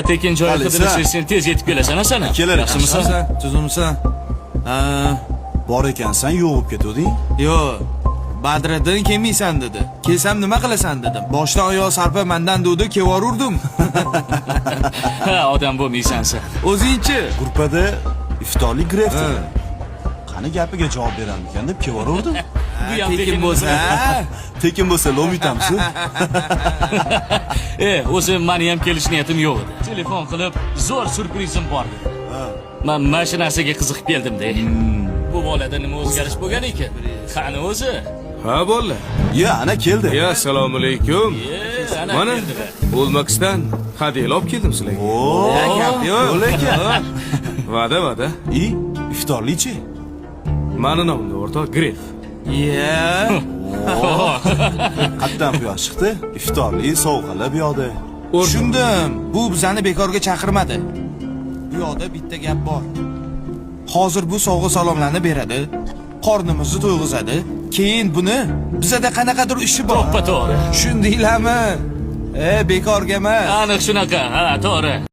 Tekin joy Qalisa. qidirib, sen tez yetib kelasan, Hasan. Kelar. Yaxshimisan? Tuzumsan? Ha, Bor ekansan, yo'q bo'lib ketuvding. Yo'q. Badriddin kelmaysan dedi. Kelsam nima qilasan dedim. Boshdan oyoq sarpa mandan duvdi, kevorurdim. Ha, odam bo'lmaysan sen. O'zingchi? Gruppada iftorlik Gref dedi. Qani gapiga javob berarmikan deb kevoruvdim. Bu ham Tekin bo'lsa. Tekin bo'lsa lom yutamiz. O'zi mani ham kelish niyatim yo'q edi. Telefon qilib, zo'r syurprizim bor dedi. Man mana shu narsaga qiziqib keldim-da. Bu bolada nima o'zgarish bo'lgan ekan? Qani o'zi? Ha, bo'ldi. Ya, ana keldi. Ya, assalomu alaykum. E, ana Mana keldilar. O'zbekiston hadya olib keldim sizlarga. Oo, Gap yo'q. yo'l ekan. Va'da, va'da. I, iftorlikchi? Mani nomimda o'rtoq Gref. Ya. Qatdan quyosh chiqdi. Iftorlik sovg'alar bu yoqda. Tushundim. Bu bizani bekorga chaqirmadi. Bu yoqda bitta gap bor. Hozir bu sovg'a salomlarni beradi, qornimizni to'yg'izadi. Keyin buni bizada qanaqadir ishi bor. To'ppa to'g'ri. Tushundinglarmi? E, bekorga emas. Aniq shunaqa. Ha, to'g'ri.